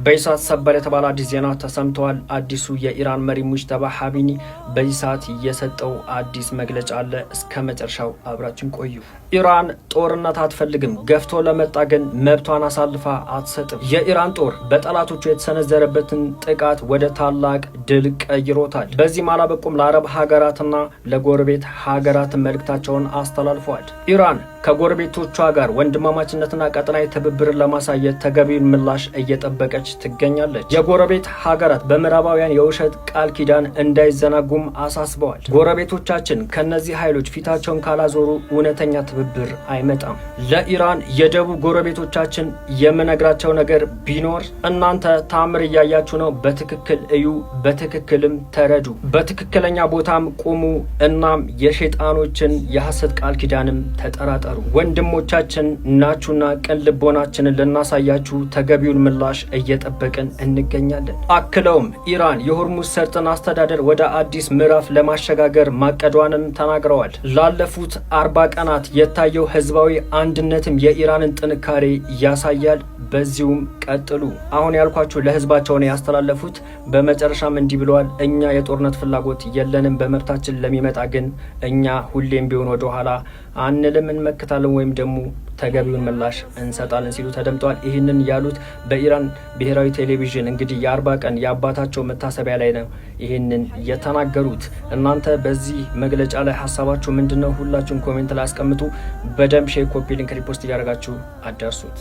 በዚህ ሰዓት ሰበር የተባለ አዲስ ዜና ተሰምተዋል። አዲሱ የኢራን መሪ ሙጅተባ ሀሚኒ በዚህ ሰዓት የሰጠው አዲስ መግለጫ አለ። እስከ መጨረሻው አብራችን ቆዩ። ኢራን ጦርነት አትፈልግም፣ ገፍቶ ለመጣ ግን መብቷን አሳልፋ አትሰጥም። የኢራን ጦር በጠላቶቹ የተሰነዘረበትን ጥቃት ወደ ታላቅ ድል ቀይሮታል። በዚህም አላበቁም። ለአረብ ሀገራትና ለጎረቤት ሀገራት መልእክታቸውን አስተላልፈዋል። ኢራን ከጎረቤቶቿ ጋር ወንድማማችነትና ቀጠናዊ ትብብርን ለማሳየት ተገቢውን ምላሽ እየጠበቀች ትገኛለች። የጎረቤት ሀገራት በምዕራባውያን የውሸት ቃል ኪዳን እንዳይዘናጉም አሳስበዋል። ጎረቤቶቻችን ከነዚህ ኃይሎች ፊታቸውን ካላዞሩ እውነተኛ ትብብር አይመጣም። ለኢራን የደቡብ ጎረቤቶቻችን የምነግራቸው ነገር ቢኖር እናንተ ታምር እያያችሁ ነው። በትክክል እዩ፣ በትክክልም ተረዱ፣ በትክክለኛ ቦታም ቁሙ። እናም የሸይጣኖችን የሐሰት ቃል ኪዳንም ተጠራጠሩ። ወንድሞቻችን ናችሁና ቅን ልቦናችንን ልናሳያችሁ ተገቢውን ምላሽ እየጠበቅን እንገኛለን። አክለውም ኢራን የሆርሙዝ ሰርጥን አስተዳደር ወደ አዲስ ምዕራፍ ለማሸጋገር ማቀዷንም ተናግረዋል። ላለፉት 40 ቀናት የታየው ህዝባዊ አንድነትም የኢራንን ጥንካሬ ያሳያል። በዚሁም ቀጥሉ። አሁን ያልኳችሁ ለህዝባቸው ነው ያስተላለፉት። በመጨረሻም እንዲህ ብለዋል። እኛ የጦርነት ፍላጎት የለንም። በመብታችን ለሚመጣ ግን እኛ ሁሌም ቢሆን ወደኋላ አንልም፣ እንመክታለን ወይም ደግሞ ተገቢውን ምላሽ እንሰጣለን ሲሉ ተደምጠዋል። ይህንን ያሉት በኢራን ብሔራዊ ቴሌቪዥን እንግዲህ የ40 ቀን የአባታቸው መታሰቢያ ላይ ነው ይህንን የተናገሩት። እናንተ በዚህ መግለጫ ላይ ሀሳባችሁ ምንድን ነው? ሁላችሁም comment ላይ አስቀምጡ። በደንብ share፣ copy link፣ repost እያደረጋችሁ አዳርሱት።